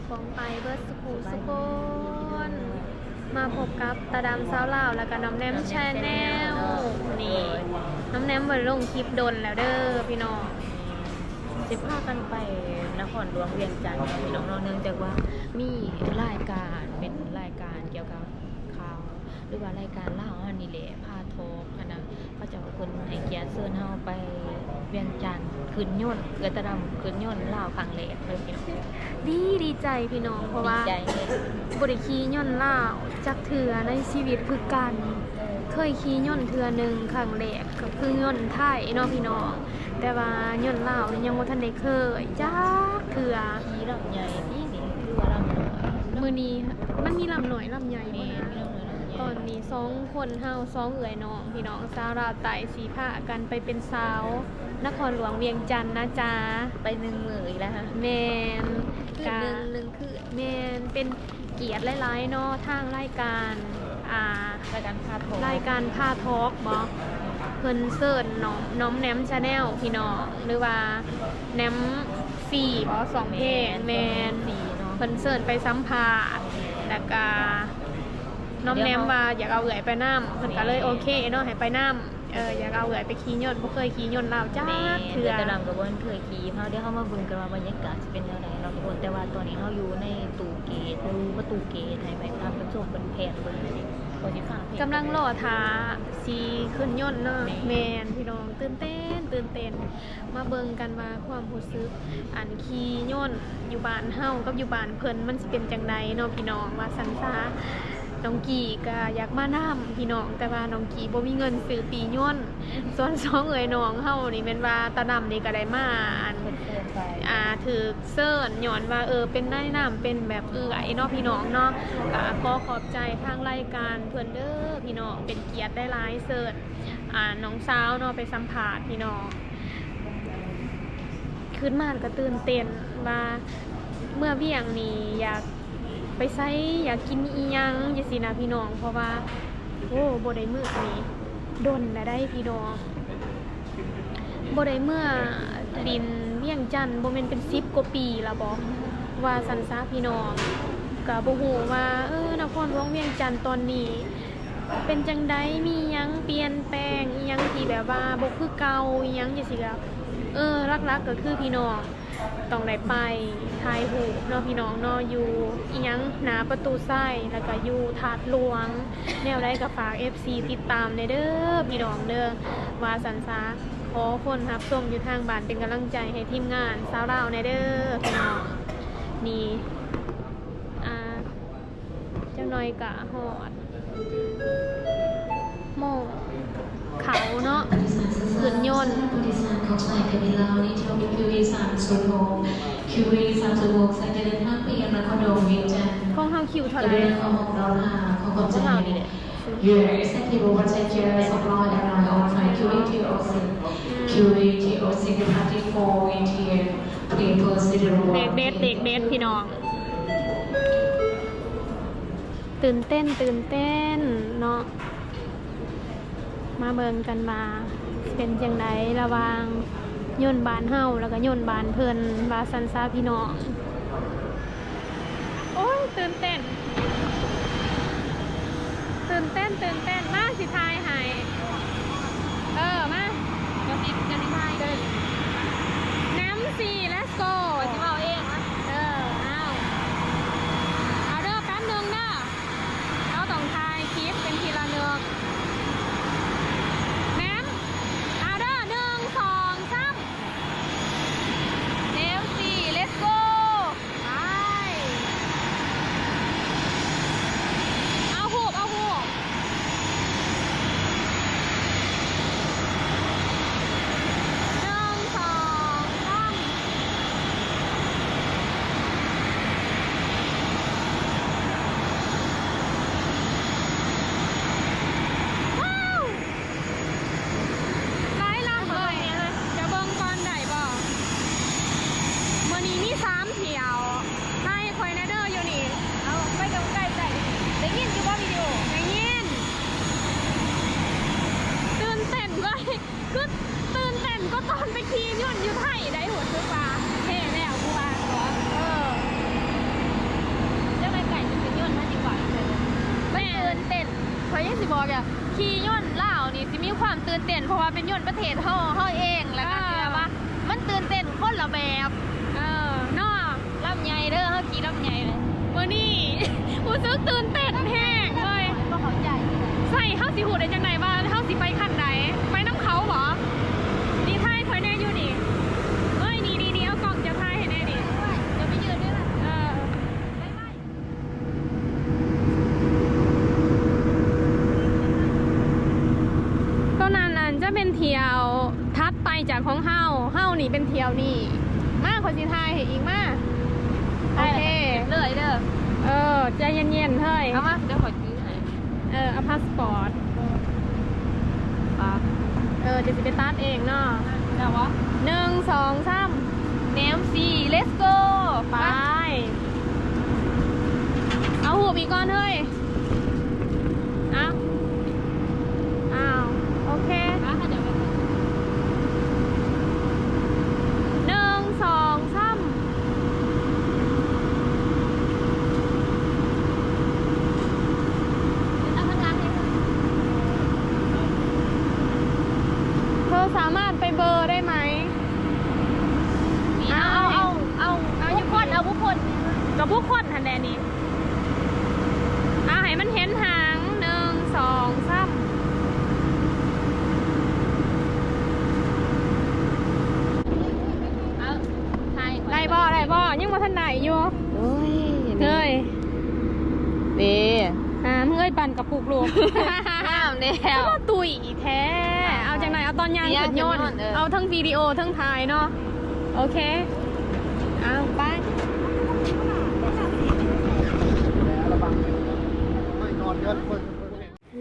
ປອງໄປເບິດສຸຂູສຸຄົນ ມາພົບກັບຕາດຳຊາວລາວ ແລ້ວກະນ້ອມແນມ Channel ນີ້ ນ້ອມແນມບໍ່ໄດ້ລົງຄລິບດົນແລ້ວເດີພີ່ນ້ອງ. ຊິພາກັນໄປນະຄອນຫຼວງວຽງຈັນເນາະພີ່ນ້ອງເນາະ ເນື່ອງຈາກວ່າມີລາຍການ ເປັນລາຍການກ່ຽວກັບຂ່າວ ຫຼືວ່າລາຍການລາວເຮົານີ້ແຫຼະ ພາທອກຫັ້ນນະ ເຂົາເຈົ້າເພິ່ນໃຫ້ກຽດເຊີນເຮົາໄປວຽງຈັນ ຂຶ້ນຍົນ ເອື້ອຍຕາດຳຂຶ້ນຍົນລາວຄັ້ງແລກເລີຍພີ່ນ້ອງ. ດີ ດີໃຈພີ່ນ້ອງ ເພາະວ່າ ດີໃຈແຮງ ບໍ່ໄດ້ຂີ່ຍົນລາວຈັກເທື່ອໃນຊີວິດຄືກັນ ເຄີຍຂີ່ຍົນເທື່ອໜຶ່ງ ຄັ້ງແລກກໍຄືຍົນໄທເນາະພີ່ນ້ອງ ແຕ່ວ່າຍົນລາວນີ້ຍັງບໍ່ທັນໄດ້ເຄີຍຈັກເທື່ອ. ຂີ່ລຳໃຫຍ່ນີ້ ນີ້ ຫຼືວ່າລຳນ້ອຍ? ມື້ນີ້ມັນມີລຳນ້ອຍລຳໃຫຍ່ບໍ່ນະ? ແມ່ນ ມີລຳນ້ອຍລຳໃຫຍ່. ຕອນນີ້ສອງຄົນເຮົາ ສອງເອື້ອຍນ້ອງ ພີ່ນ້ອງຊາວລາວໃຕ້ ຊິພາກັນໄປເປັນສາວນະຄອນຫຼວງວຽງຈັນນະຈ໊ະ ໄປໜຶ່ງມື້ອີກແລ້ວ. ແມ່ນ ຄືກະໜຶ່ງ ໜຶ່ງຄືນ. ແມ່ນ ເປັນກຽດຫຼາຍໆເນາະ ທາງລາຍການ ອ່າ ລາຍການພາທອກ ລາຍການພາທອກບໍ ເພິ່ນເຊີນນ້ອມ ນ້ອມແນມ Channel ພີ່ນ້ອງ ຫຼືວ່າແນມ ສີ່ບໍ ສອງເພງ. ແມ່ນ ເພິ່ນເຊີນໄປສຳພາດ ແລ້ວກະນ້ອມແນມວ່າຢາກເອົາເອື້ອຍໄປນຳ ເພິ່ນກະເລີຍໂອເຄເນາະ ໃຫ້ໄປນຳ. ເອີ ຢາກເອົາເອື້ອຍໄປຂີ່ຍົນ ບໍ່ເຄີຍຂີ່ຍົນລາວຈັກເທື່ອ. ແມ່ນ ແຕ່ດຳກໍບໍ່ເຄີຍຂີ່. ເຮົາ ດຽວເຮົາມາເບິ່ງກັນວ່າບັນຍາກາດຊິເປັນແນວໃດເນາະທຸກຄົນ ແຕ່ວ່າຕອນນີ້ເຮົາຢູ່ໃນຕູ້ເກດ ຢູ່ປະຕູເກດ ໃຫ້ໄປຕາມໄປຊົມເພິ່ນແພກເບິ່ງ ກຳລັງລໍຖ້າຊິຂຶ້ນຍົນເນາະ. ແມ່ນ ແມ່ນ ພີ່ນ້ອງ ຕື່ນເຕັ້ນ ຕື່ນເຕັ້ນ. ມາເບິ່ງກັນວ່າຄວາມຮູ້ສຶກ ອັນຂີ່ຍົນຢູ່ບ້ານເຮົາກັບຢູ່ບ້ານເພິ່ນ ມັນຊິເປັນຈັ່ງໃດເນາະພີ່ນ້ອງ ວ່າຊັ້ນຊະ. ນ້ອງກີ້ກະຢາກມານຳພີ່ນ້ອງ ແຕ່ວ່ານ້ອງກີ້ບໍ່ມີເງິນຊື້ປີ້ຍົນ. ສ່ວນສອງເອື້ອຍນ້ອງເຮົານີ້ ແມ່ນວ່າຕາດຳນີ້ກະໄດ້ມາ ອັນ ຖືກເຊີນ ຍ້ອນວ່າ ເອີ ເປັນນາຍນຳ ເປັນແບບເອື້ອຍເນາະພີ່ນ້ອງເນາະ. ກະຂໍຂອບໃຈທາງລາຍການເພິ່ນເດີພີ່ນ້ອງ ເປັນກຽດຫຼາຍໆ ເຊີນ ອ່າ ນ້ອງສາວເນາະ ໄປສຳພາດພີ່ນ້ອງ. ຄຶດມາກະຕື່ນເຕັ້ນວ່າເມືອວຽງນີ້ ຢາກໄປໃສ ຢາກກິນອີ່ຫຍັງຈັ່ງຊີ້ນະພີ່ນ້ອງ ເພາະວ່າ ໂອ້ ບໍ່ໄດ້ເມືອນີ້ດົນແລ້ວໃດ໋ພີ່ນ້ອງ. ບໍ່ໄດ້ເມືອຫຼິ້ນວຽງຈັນ ບໍ່ແມ່ນເປັນສິບກວ່າປີແລ້ວບໍ ວ່າຊັ້ນຊະພີ່ນ້ອງ. ກະບໍ່ຮູ້ວ່າ ເອີ ນະຄອນຫຼວງວຽງຈັນຕອນນີ້ ເປັນຈັ່ງໃດ ມີຫຍັງປ່ຽນແປງອີ່ຫຍັງທີ່ແບບວ່າບໍ່ຄືເກົ່າອີ່ຫຍັງຈັ່ງຊີ້. ກະ ເອີ ຫຼັກໆກະຄືພີ່ນ້ອງຕ້ອງໄດ້ໄປຖ່າຍຮູບເນາະພີ່ນ້ອງເນາະ ຢູ່ອີ່ຫຍັງ ໜ້າປະຕູໄຊ ແລ້ວກະຢູ່ທາດຫຼວງ. ແນວໃດກະຝາກເອັຟຊີຕິດຕາມແດ່ເດີພີ່ນ້ອງເດີ ວ່າຊັ້ນຊະ. ຂໍຄົນຮັບຊົມຢູ່ທາງບ້ານເປັນກຳລັງໃຈໃຫ້ທີມງານຊາວລາວແດ່ເດີພີ່ນ້ອງ. ນີ້ ອ່າ ຈັກໜ່ອຍກະຮອດໝໍ້ເຂົ້າເນາະ ຂຶ້ນຍົນ. ຂອງເຮົາຄິວເທົ່າໃດ? ຂອງເຮົານີ້ແຫຼະ ເດດເດດ ເດດເດດພີ່ນ້ອງ. ຕື່ນເຕັ້ນ ຕື່ນເຕັ້ນເນາະ. ມາເບິ່ງກັນວ່າຊິເປັນຈັ່ງໃດລະຫວ່າງຍົນບ້ານເຮົາ ແລ້ວກະຍົນບ້ານເພິ່ນ ວ່າຊັ້ນຊະພີ່ນ້ອງ. ໂອ້ຍ ຕື່ນເຕັ້ນ ຕື່ນເຕັ້ນ ຕື່ນເຕັ້ນ. ມາ ຊິຖ່າຍໃຫ້. ເອີ ມາ ຈະຊິ ຈະຊິຖ່າຍ ນຳ ສີ່ ເລັດໂກ ຂ້ອຍຊິເວົ້າເອງ. ເອີ ເອົາ ເອົາເດີ ແປັບໜຶ່ງເດີ ເຮົາຕ້ອງຖ່າຍຄລິບເປັນທີ່ລະນຶກ. ແນມ ເອົາເດີ ໜຶ່ງ ສອງ ສາມ ເອັຟຊີ ເລັດໂກ ໄປ ເອົາຮູບ ເອົາຮູບ ໜຶ່ງ ສອງ ສາມ. ຊິບອກອະ ຂີ່ຍົນລາວນີ້ຊິມີຄວາມຕື່ນເຕັ້ນ ເພາະວ່າເປັນຍົນປະເທດເຮົາ ເຮົາເອງ ແລ້ວກໍ ອ່າ ຊິແບບວ່າມັນຕື່ນເຕັ້ນຄົນລະແບບ ເອີ ເນາະ. ລຳໃຫຍ່ເດີ ເຮົາຂີ່ລຳໃຫຍ່ເລີຍ. ມື້ນີ້ຮູ້ສຶກຕື່ນເຕັ້ນແຮງເລີຍ. ບໍ່ເຂົ້າໃຈ ໃຊ່ ເຮົາຊິຮູ້ໄດ້ຈັ່ງໃດວ່າເຮົາຊິໄປຄັນໃດ? ໄປນຳເຂົາບໍ? ນີ້ ຖ່າຍຂ້ອຍແດ່ຢູ່ນີ້. ເອີຍ ນີ້ໆໆ ເອົາກ້ອງເຈົ້າຖ່າຍໃຫ້ແດ່ນີ້. ຢ່າໄປຢືນເດີ. ເອີ. ໂຕນັ້ນນັ້ນຈະເປັນຖ້ຽວຖັດໄປຈາກຂອງເຮົາ. ເຮົານີ້ເປັນຖ້ຽວນີ້. ມາ ຂ້ອຍຊິຖ່າຍໃຫ້ອີກ. ມາ. ໂອເຄ ເລີຍເດີ. ເອີ ໃຈເຢັນໆ ເຮີ້ຍ. ເອົາມາ ດຽວຂ້ອຍຖືໃຫ້. ເອີ ເອົາພາສປອດ. ປາ. ເອີ ດຽວຊິໄປຕັດເອງເນາະ. ໄດ້ບໍ່? ໜຶ່ງ ສອງ ສາມ ແນມສີ່ ເລັດໂກ ໄປ. ເອົາຮູບອີກກ່ອນເຮີ້ຍ. ອ້າວ ອ້າວ ໂອເຄ ໜຶ່ງ ສອງ ສາມ. ເທາສາມາດໄປເບີໄດ້ໄໝ? ເອົາ ເອົາ ເອົາ ເອົາ ເອົາບຸກຄົນ ເອົາບຸກຄົນ ກໍບຸກຄົນຫັ້ນແຫຼະນີ້. ເອົາໃຫ້ມັນເຫັນຫາງ ໜຶ່ງ ສອງ ສາມ. ເອົາ ຖ່າຍ ໄດ້ບໍ່ ໄດ້ບໍ່? ຍັງບໍ່ທັນໄດ້ຢູ່. ໂອ້ຍ ເຮີ້ຍ ເດ້ ອ່າ ມຶງເອີຍ ປັ່ນກະປຸກລູກ ງາມແລ້ວ ຄືວ່າຕຸ້ຍແທ້. ອ່າ ເອົາຈັ່ງໃດ? ເອົາຕອນຍ່າງຂຶ້ນຍົນ ເອີ ເອົາທັງວິດີໂອທັງຖ່າຍເນາະ. ໂອເຄ ເອົາໄປ.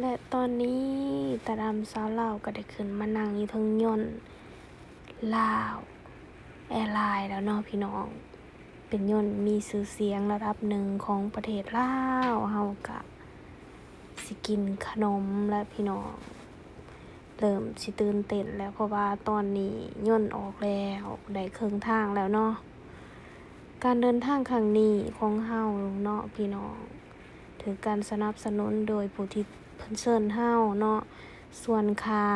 ແລະ ຕອນນີ້ຕາດຳສາວລາວກໍໄດ້ຂຶ້ນມານັ່ງຢູ່ເທິງຍົນລາວແອລາຍແລ້ວເນາະພີ່ນ້ອງ. ເປັນຍົນມີຊື່ສຽງລະດັບໜຶ່ງຂອງປະເທດລາວ. ເຮົາກະຊິກິນຂະໜົມແລ້ວພີ່ນ້ອງ. ເລີ່ມຊິຕື່ນເຕັ້ນແລ້ວ ເພາະວ່າຕອນນີ້ຍົນອອກແລ້ວ ໄດ້ເຄິ່ງທາງແລ້ວເນາະ. ການເດີນທາງຄັ້ງນີ້ຂອງເຮົາເນາະພີ່ນ້ອງ ຖືກການສະໜັບສະໜູນໂດຍຜູ້ທີ່ເພິ່ນເຊີນເຮົາເນາະ. ສ່ວນຄ່າ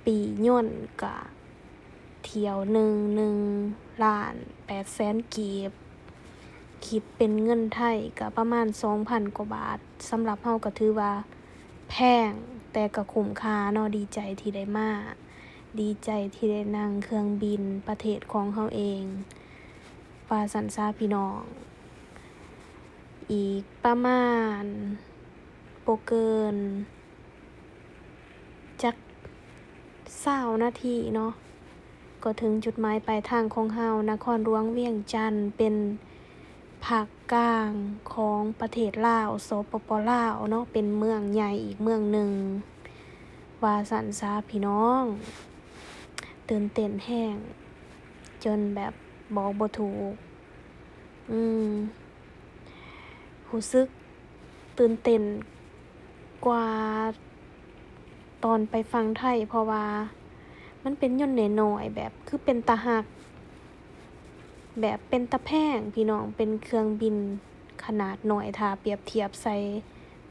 ປີ້ຍົນກະ ຖ້ຽວໜຶ່ງ ໜຶ່ງລ້ານແປດແສນກີບ ຄິດເປັນເງິນໄທກໍປະມານສອງພັນກວ່າບາດ. ສຳລັບເຮົາກໍຖືວ່າແພງ ແຕ່ກໍຄຸ້ມຄ່າເນາະ. ດີໃຈທີ່ໄດ້ມາ ດີໃຈທີ່ໄດ້ນັ່ງເຄື່ອງບິນປະເທດຂອງເຮົາເອງ ວ່າຊັ້ນຊະພີ່ນ້ອງ. ອີກປະມານບໍ່ເກີນ ຈັກຊາວນາທີເນາະ ກໍເຖິງຈຸດໝາຍປາຍທາງຂອງເຮົາ. ນະຄອນຫຼວງວຽງຈັນເປັນພາກກາງຂອງປະເທດລາວ ສປປ ລາວເນາະ ເປັນເມືອງໃຫຍ່ອີກເມືອງໜຶ່ງ ວ່າຊັ້ນຊະພີ່ນ້ອງ. ຕື່ນເຕັ້ນແຮງ ຈົນແບບບອກບໍ່ຖືກ. ອືມ ຮູ້ສຶກ ຕື່ນເຕັ້ນກວ່າຕອນໄປຝັ່ງໄທ ເພາະວ່າມັນເປັນຍົນນ້ອຍໆ ແບບຄືເປັນຕາຮັກ ແບບເປັນຕາແພງພີ່ນ້ອງ. ເປັນເຄື່ອງບິນຂະໜາດນ້ອຍ ຖ້າປຽບທຽບໃສ່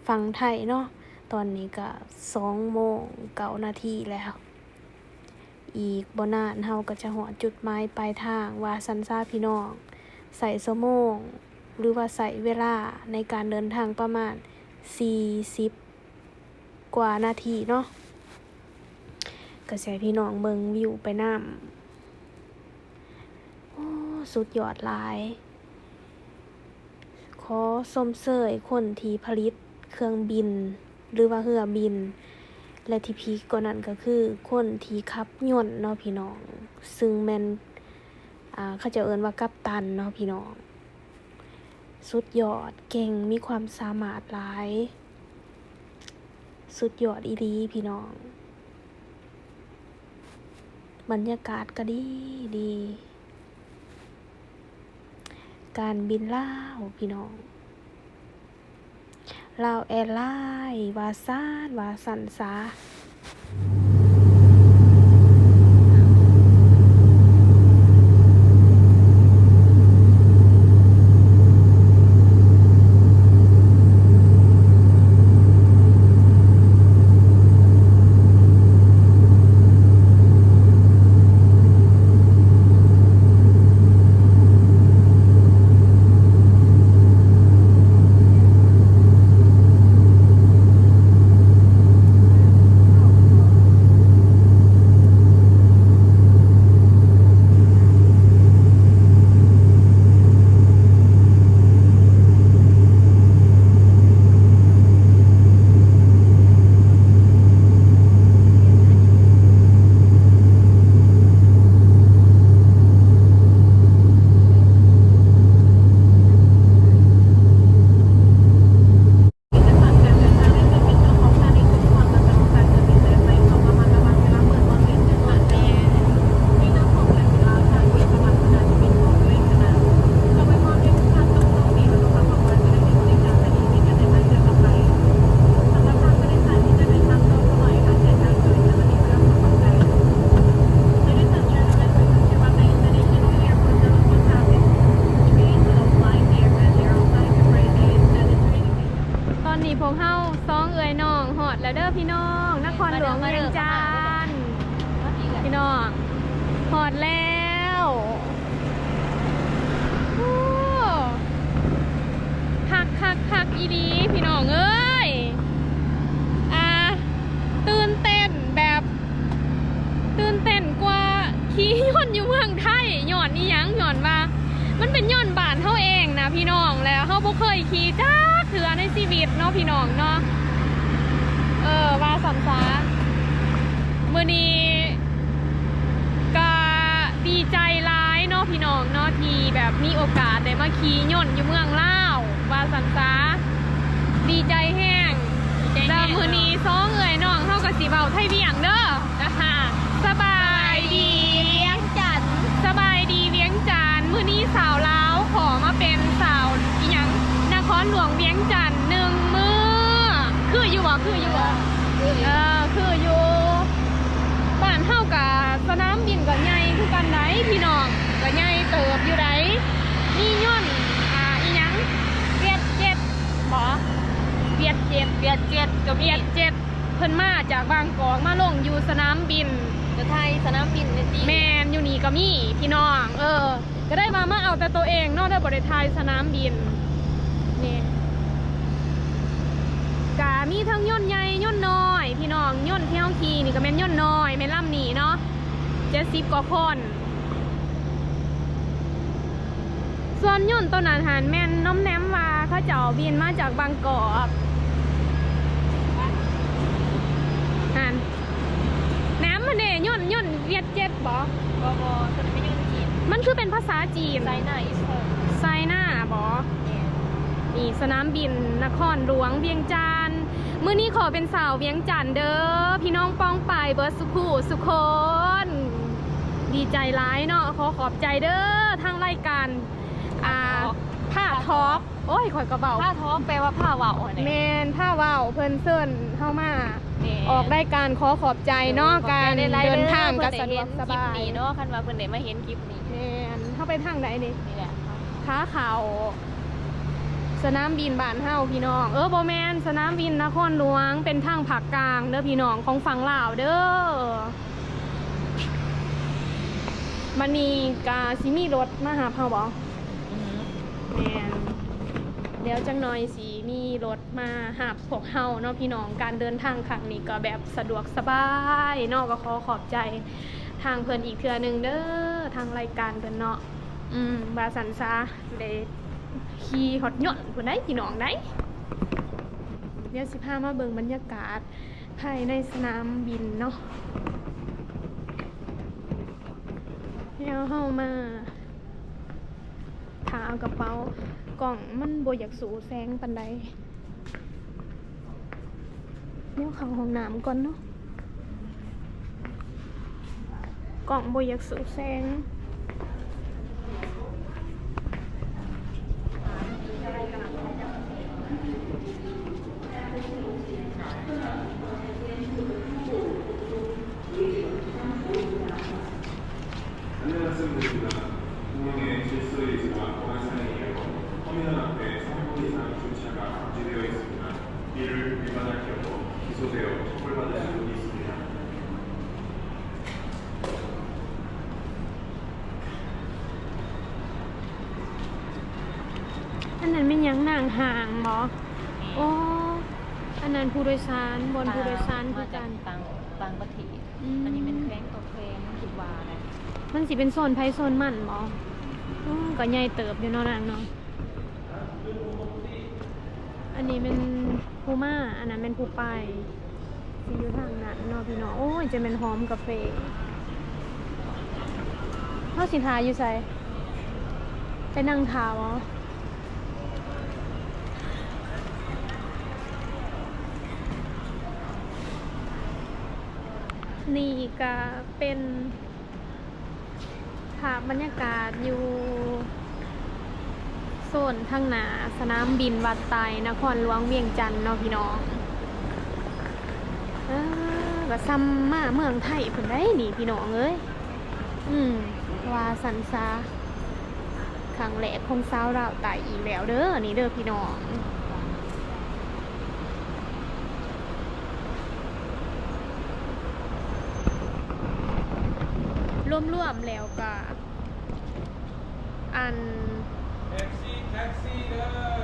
ຝັ່ງໄທເນາະ. ຕອນນີ້ກະສອງໂມງເກົ້ານາທີແລ້ວ. ອີກບໍ່ນານເຮົາກໍຈະຮອດຈຸດໝາຍປາຍທາງ ວ່າຊັ້ນຊະພີ່ນ້ອງ. ໃຊ້ຊົ່ວໂມງ ຫຼືວ່າໃຊ້ເວລາໃນການເດີນທາງປະມານສີ່ສິບກວ່ານາທີເນາະ. ກໍຊິໃຫ້ພີ່ນ້ອງເບິ່ງວິວໄປນຳ. ໂອ້ ສຸດຍອດຫຼາຍ. ຂໍຊົມເຊີຍຄົນທີ່ຜະລິດເຄື່ອງບິນ ຫຼືວ່າເຮືອບິນ ແລະ ທີ່ພີກກວ່ານັ້ນກໍຄືຄົນທີ່ຂັບຍົນເນາະພີ່ນ້ອງ ຊຶ່ງແມ່ນ ອ່າ ເຂົາເຈົ້າເອີ້ນວ່າກັບຕັນເນາະພີ່ນ້ອງ. ສຸດຍອດ ເກັ່ງ ມີຄວາມສາມາດຫຼາຍ ສຸດຍອດອີ່ຫຼີພີ່ນ້ອງ. ບັນຍາກາດກໍດີ ດີ. ການບິນລາວພີ່ນ້ອງ ລາວແອລາຍ ວ່າຊັ້ນ ວ່າຊັ້ນຊະ. ເອີຍ ອ່າ ຕື່ນເຕັ້ນແບບ ຕື່ນເຕັ້ນກວ່າຂີ່ຍົນຢູ່ເມືອງໄທ. ຍ້ອນອີ່ຫຍັງ? ຍ້ອນວ່າມັນເປັນຍົນບ້ານເຮົາເອງນະພີ່ນ້ອງ ແລ້ວເຮົາບໍ່ເຄີຍຂີ່ຈັກເທື່ອໃນຊີວິດເນາະພີ່ນ້ອງເນາະ. ເອີ ວ່າຊັ້ນຊະ. ມື້ນີ້ກະດີໃຈຫຼາຍເນາະພີ່ນ້ອງເນາະ ທີ່ແບບມີໂອກາດໄດ້ມາຂີ່ຍົນຢູ່ເມືອງລາວ ວ່າຊັ້ນຊະ. ດີໃຈແຮງ ດີໃຈແຮງ ແລ້ວມື້ນີ້ສອງເອື້ອຍນ້ອງເຮົາກໍຊິເວົ້າໄທວຽງເດີ. ສະບາຍດີວຽງຈັນ ສະບາຍດີວຽງຈັນ. ມື້ນີ້ສາວລາວຂໍມາເປັນສາວອີ່ຫຍັງ ນະຄອນຫຼວງວຽງຈັນໜຶ່ງມື້. ຄືຢູ່ບໍ່? ຄືຢູ່ບໍ່? ເອີ ຄືຢູ່. ບ້ານເຮົາກະສະໜາມບິນກໍໃຫຍ່ຄືກັນໃດ໋ພີ່ນ້ອງ ກໍໃຫຍ່ເຕີບຢູ່ໃດ໋. ມີຍົນ ອ່າ ອີ່ຫຍັງ ວຽດເຈັດບໍ? ວຽດເຈັດ ວຽດເຈັດກໍມີ ວຽດເຈັດ ເພິ່ນມາຈາກບາງກອກມາລົງຢູ່ສະໜາມບິນ ກໍໄທສະໜາມບິນນີ້ຕິ? ແມ່ນ ຢູ່ນີ້ກໍມີພີ່ນ້ອງ. ເອີ ກໍໄດ້ວ່າມາເອົາແຕ່ໂຕເອງເນາະ ໄດ້ບໍ່ໄດ້ຖ່າຍສະໜາມບິນ. ນີ້ກະມີທັງຍົນໃຫຍ່ຍົນນ້ອຍພີ່ນ້ອງ. ຍົນທີ່ເຮົາຂີ່ນີ້ກໍແມ່ນຍົນນ້ອຍ ແມ່ນລຳນີ້ເນາະ ເຈັດສິບກວ່າຄົນ. ສ່ວນຍົນໂຕນັ້ນຫັ້ນແມ່ນນ້ອມແນມວ່າເຂົາເຈົ້າບິນມາຈາກບາງກອກຫັ້ນ. ແນມຫັ້ນເດ ຍົນ ຍົນວຽດເຈັດບໍ? ບໍ່ ບໍ່ ຕົວນີ້ແມ່ນຍົນຈີນ. ມັນຄືເປັນພາສາຈີນ? China is home. China ບໍ? ແມ່ນ. ນີ້ສະໜາມບິນນະຄອນຫຼວງວຽງຈັນ. ມື້ນີ້ຂໍເປັນສາວວຽງຈັນເດີ ພີ່ນ້ອງປ້ອງປາຍເບິດສຸຄູ່ສຸຄົນ. ດີໃຈຫຼາຍເນາະ. ຂໍຂອບໃຈເດີທາງລາຍການ ອ່າ ພາທອກ ພາທອກ. ໂອ້ຍ ຂ້ອຍກໍເວົ້າ ພາທອກແປວ່າພາເວົ້າຫັ້ນແຫຼະ. ແມ່ນ ພາເວົ້າ. ເພິ່ນເຊີນເຮົາມາ ແມ່ນ ອອກລາຍການ. ຂໍຂອບໃຈເນາະ. ເອີ ຂອບໃຈຫຼາຍໆເດີ ການເດີນທາງກໍສະດວກສະບາຍ ເພິ່ນໄດ້ມາເຫັນຄລິບນີ້ເນາະ. ຄັນວ່າເພິ່ນໄດ້ມາເຫັນຄລິບນີ້ ແມ່ນ. ເຮົາໄປທາງໃດນີ້? ນີ້ແຫຼະ ຂາເຂົ້າສະໜາມບິນບ້ານເຮົາພີ່ນ້ອງ. ເອີ ບໍ່ແມ່ນ ສະໜາມບິນນະຄອນຫຼວງ ເປັນທາງພາກກາງເດີພີ່ນ້ອງ ຂອງຝັ່ງລາວເດີ. ບັດນີ້ກະຊິມີລົດມາຮັບເຮົາບໍ? ອື ແມ່ນ ດຽວຈັກໜ່ອຍຊິມີລົດມາຮັບພວກເຮົາເນາະພີ່ນ້ອງ. ການເດີນທາງຄັ້ງນີ້ກໍແບບສະດວກສະບາຍເນາະ. ກໍຂໍຂອບໃຈທາງເພິ່ນອີກເທື່ອໜຶ່ງເດີ ທາງລາຍການເພິ່ນເນາະ. ອື ວ່າຊັ້ນຊະ ໄດ້ຂີ່ຮອດຍົນພຸ້ນໃດ໋ພີ່ນ້ອງໃດ໋. ດຽວຊິພາມາເບິ່ງບັນຍາກາດພາຍໃນສະໜາມບິນເນາະ. ດຽວເຮົາມາ ຖ້າເອົາກະເປົາ ກ້ອງມັນບໍ່ຢາກສູ້ແສງປານໃດ. ດຽວເຂົ້າຫ້ອງນ້ຳກ່ອນເນາະ ກ້ອງບໍ່ຢາກສູ້ແສງ. ອັນນັ້ນແມ່ນຫຍັງ ນາງຫ້າງບໍ? ແມ່ນ. ໂອ້ ອັນນັ້ນຜູ້ໂດຍສານ ບ່ອນຜູ້ໂດຍສານຄືກັນ ມາຈາກຕ່າງ ຕ່າງປະເທດ. ອືມ ອັນນີ້ແມ່ນແຂວງຕໍ່ແຂວງ ຄິດວ່ານະ. ມັນຊິເປັນໂຊນໃຜໂຊນມັນບໍ? ອືມ ກໍໃຫຍ່ເຕີບຢູ່ເນາະນາງເນາະ. ອັນນີ້ແມ່ນຜູ້ມາ ອັນນັ້ນແມ່ນຜູ້ໄປ. ຊິຢູ່ທາງນັ້ນເນາະພີ່ນ້ອງ. ໂອ້ຍ ຈະແມ່ນຫອມກາເຟ. ເຮົາຊິຖ້າຢູ່ໃສ? ໄປນັ່ງຖ້າບໍ? ນີ້ກະເປັນ ພາບບັນຍາກາດຢູ່ໂຊນທາງໜ້າສະໜາມບິນວັດໄຕ ນະຄອນຫຼວງວຽງຈັນເນາະພີ່ນ້ອງ. ເອີ ກໍສ່ຳມາເມືອງໄທພຸ້ນໃດ໋ນີ້ພີ່ນ້ອງເອີຍ. ອືມ ວ່າຊັ້ນຊະ. ຄັ້ງແລກຂອງຊາວລາວໃຕ້ອີກແລ້ວເດີ ນີ້ເດີພີ່ນ້ອງ. ລວມໆແລ້ວກະ ອັນ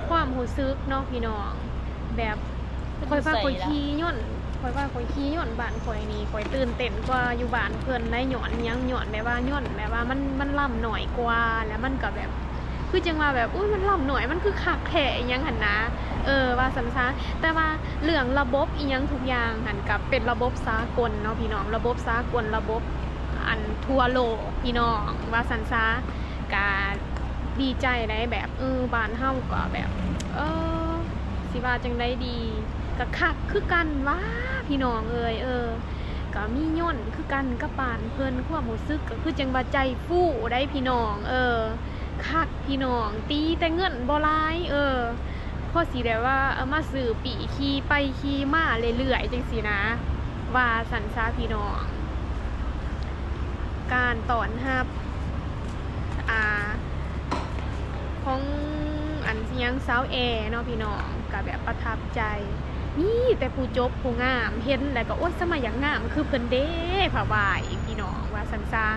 ຄວາມຮູ້ສຶກເນາະພີ່ນ້ອງ ແບບ ຂ້ອຍວ່າຂ້ອຍຂີ່ຍົນ ຂ້ອຍວ່າຂ້ອຍຂີ່ຍົນບ້ານຂ້ອຍນີ້ ຂ້ອຍຕື່ນເຕັ້ນກວ່າຢູ່ບ້ານເພິ່ນໄດ໋. ຍ້ອນຫຍັງ? ຍ້ອນແບບວ່າ ຍ້ອນແບບວ່າມັນ ມັນລຳໜ້ອຍກວ່າ ແລ້ວມັນກໍແບບ ຄືຈັ່ງວ່າແບບ ອຸ້ຍ ມັນລຳໜ້ອຍ ມັນຄືຄັກແທ້ ອີ່ຫຍັງຫັ້ນນະ ເອີ ວ່າຊັ້ນຊະ. ແຕ່ວ່າເລື່ອງລະບົບອີ່ຫຍັງທຸກຢ່າງຫັ້ນ ກໍເປັນລະບົບສາກົນເນາະພີ່ນ້ອງ ລະບົບສາກົນ ລະບົບ ອັນ ທົ່ວໂລກພີ່ນ້ອງ ວ່າຊັ້ນຊະ. ກະດີໃຈໄດ໋ ແບບ ເອີ ບ້ານເຮົາກໍແບບ ເອີ ຊິວ່າຈັ່ງໃດດີ ກະຄັກຄືກັນຫວາພີ່ນ້ອງເອີຍ. ເອີ ກະມີຍົນຄືກັນກັບບ້ານເພິ່ນ ຄວາມຮູ້ສຶກກໍຄືຈັ່ງວ່າໃຈຟູໄດ໋ພີ່ນ້ອງ ເອີ ຄັກພີ່ນ້ອງ ຕີແຕ່ເງິນບໍ່ຫຼາຍ ເອີ ພໍຊິແບບວ່າ ເອີ ມາຊື້ປີ້ຂີ່ໄປຂີ່ມາເລື້ອຍໆ ຈັ່ງຊີ້ນະ ວ່າຊັ້ນຊະພີ່ນ້ອງ. ການຕ້ອນຮັບ ອ່າ ຂອງ ອັນ ຫຍັງ ສາວແອເນາະພີ່ນ້ອງ ກະແບບປະທັບໃຈ ມີແຕ່ຜູ້ຈົບຜູ້ງາມ ເຫັນແລ້ວກໍ ໂອ້ຍ ສະມາຢາກງາມຄືເພິ່ນເດ້ ພະຫວາຍພີ່ນ້ອງ ວ່າຊັ້ນຊະ.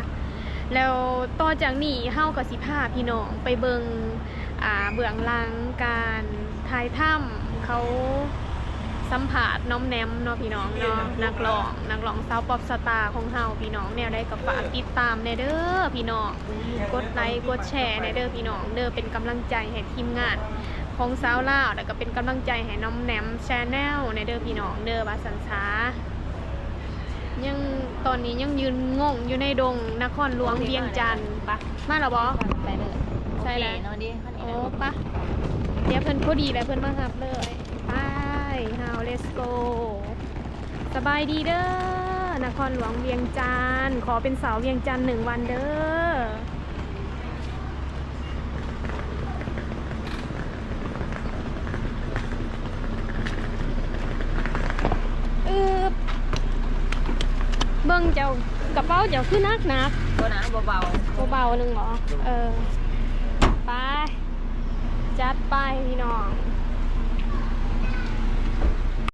ແລ້ວຕໍ່ຈາກນີ້ເຮົາກໍຊິພາພີ່ນ້ອງໄປເບິ່ງ ອ່າ ເບື້ອງຫຼັງການຖ່າຍທຳ ເຂົາສຳພາດນ້ອມແນມເນາະພີ່ນ້ອງເນາະ ນັກຮ້ອງ ນັກຮ້ອງສາວປັອບສະຕາຂອງເຮົາພີ່ນ້ອງ. ແນວໃດກໍຝາກຕິດຕາມແດ່ເດີພີ່ນ້ອງ ກົດໄລກົດແຊແດ່ເດີພີ່ນ້ອງເດີ ເປັນກຳລັງໃຈໃຫ້ທີມງານຂອງສາວລາວ ແລ້ວກໍເປັນກຳລັງໃຈໃຫ້ນ້ອມແນມ Channel ແດ່ເດີພີ່ນ້ອງເດີ ວ່າຊັ້ນຊະ. ຍັງ ຕອນນີ້ຍັງຢືນງົງຢູ່ໃນດົງນະຄອນຫຼວງວຽງຈັນ. ມາແລ້ວບໍ່? ໄປເລີຍ ໃສ່ແລ້ວ ໂອເຄເນາະ ດີ ໂອ້ ປະ ດຽວເພິ່ນພໍດີແລ້ວ ເພິ່ນມາຮັບເລີຍ. ໄປ ເຮົາ let's go. ສະບາຍດີເດີ ນະຄອນຫຼວງວຽງຈັນ ຂໍເປັນສາວວຽງຈັນໜຶ່ງວັນເດີ. ອືບ ເບິ່ງເຈົ້າ ກະເປົາເຈົ້າຄືໜັກໆ. ບໍ່ນະ ບໍ່ເບົາ ບໍ່ເບົາໜຶ່ງບໍ? ເອີ ໄປ ຈັດໄປພີ່ນ້ອງ.